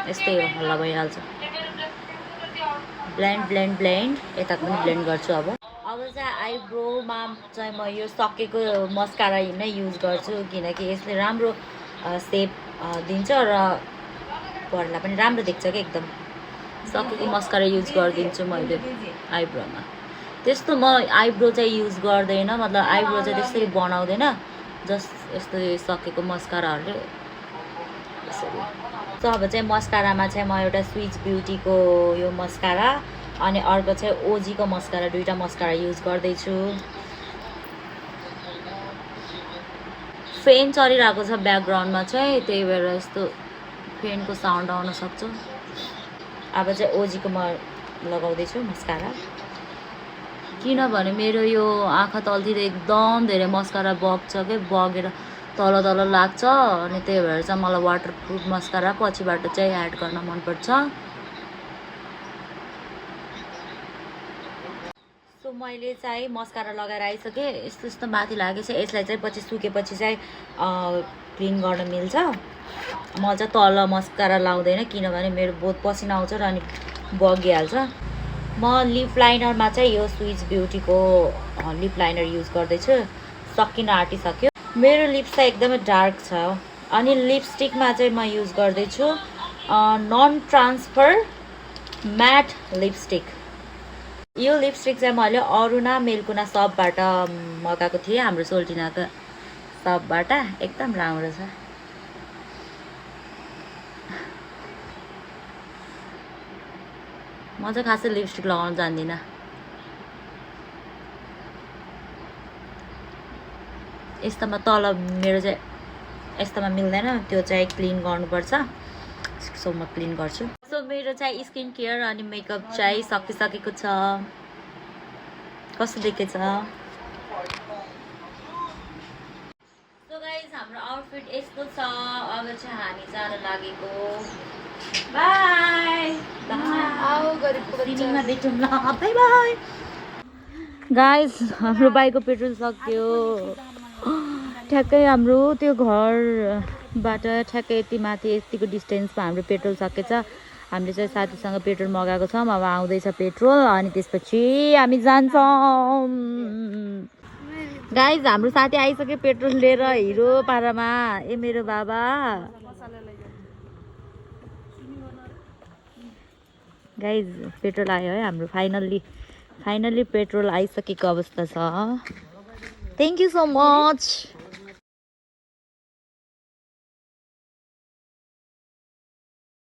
यस्तै हो, हल्ला भइहाल्छ। ब्लेन्ड यता पनि ब्लेन्ड गर्छु। अब चाहिँ आइब्रोमा चाहिँ म यो सकेको मस्कारा नै युज गर्छु, किनकि यसले राम्रो सेप दिन्छ र भरलाई पनि राम्रो देख्छ क्या। एकदम सकेको मस्कारा युज गरिदिन्छु मैले आइब्रोमा। त्यस्तो म आइब्रो चाहिँ युज गर्दैन, मतलब आइब्रो चाहिँ त्यसरी बनाउँदैन, जस्ट यस्तो सकेको मस्काराहरूले यसरी। सो अब चाहिँ मस्कारामा चाहिँ म एउटा स्विच ब्युटीको यो मस्कारा अनि अर्को चाहिँ ओजीको मस्कारा, दुईवटा मस्कारा युज गर्दैछु। फेन चलिरहेको छ ब्याकग्राउन्डमा चाहिँ, त्यही भएर यस्तो फेनको साउन्ड आउन सक्छ। अब चाहिँ ओजीको म लगाउँदैछु मस्कारा, किनभने मेरो यो आँखा तलतिर एकदम धेरै मस्कारा बग्छ क्या, बगेर तल लाग्छ। अनि त्यही भएर चाहिँ मलाई वाटरप्रुफ मस्कारा पछिबाट चाहिँ एड गर्न मनपर्छ। सो मैले चाहिँ मस्कारा लगाएर आइसकेँ। यस्तो माथि लागेको छ। यसलाई चाहिँ पछि सुकेपछि चाहिँ क्लिन गर्न मिल्छ। म चाहिँ तल मस्कारा लाउँदैन, किनभने मेरो बहुत पसिना आउँछ र अनि बगिहाल्छ। म लिप लाइनरमा चाहिँ यो स्विच ब्युटीको लिप लाइनर युज गर्दैछु। सकिन आँटिसक्यो। मेरो लिप्स चाहिँ एकदमै डार्क छ। अनि लिपस्टिकमा चाहिँ म युज गर्दैछु नन ट्रान्सफर म्याट लिपस्टिक। यो लिपस्टिक चाहिँ मैले अरुणा मेलकुना सपबाट मगाएको थिएँ, हाम्रो सोल्टिनाको सपबाट। एकदम राम्रो छ। म चाहिँ खासै लिपस्टिक लगाउन जान्दिनँ। यस्तोमा तल मेरो चाहिँ यस्तोमा मिल्दैन, त्यो चाहिँ क्लिन गर्नुपर्छ। सो म क्लिन गर्छु। सो मेरो चाहिँ स्किन केयर अनि मेकअप चाहिँ सकिसकेको छ। कस्तो देखेछ? सो गाइज हाम्रो आउटफिट यस्तो छ। अब चाहिँ हामी जान लागेको। बाई बाई गाइज, हाम्रो बाइकको पेट्रोल सक्यो। ठ्याक्कै हाम्रो त्यो घरबाट ठ्याक्कै यति माथि यतिको डिस्टेन्समा हाम्रो पेट्रोल सकेछ। हामीले चाहिँ साथीसँग पेट्रोल मगाएको छौँ। अब आउँदैछ पेट्रोल अनि त्यसपछि हामी जान्छौँ। गाइज हाम्रो साथी आइसक्यो पेट्रोल लिएर हिरो पारामा। ए मेरो बाबा। गाइज पेट्रोल आयो है हाम्रो। फाइनल्ली पेट्रोल आइसकेको अवस्था छ। Thank you so much.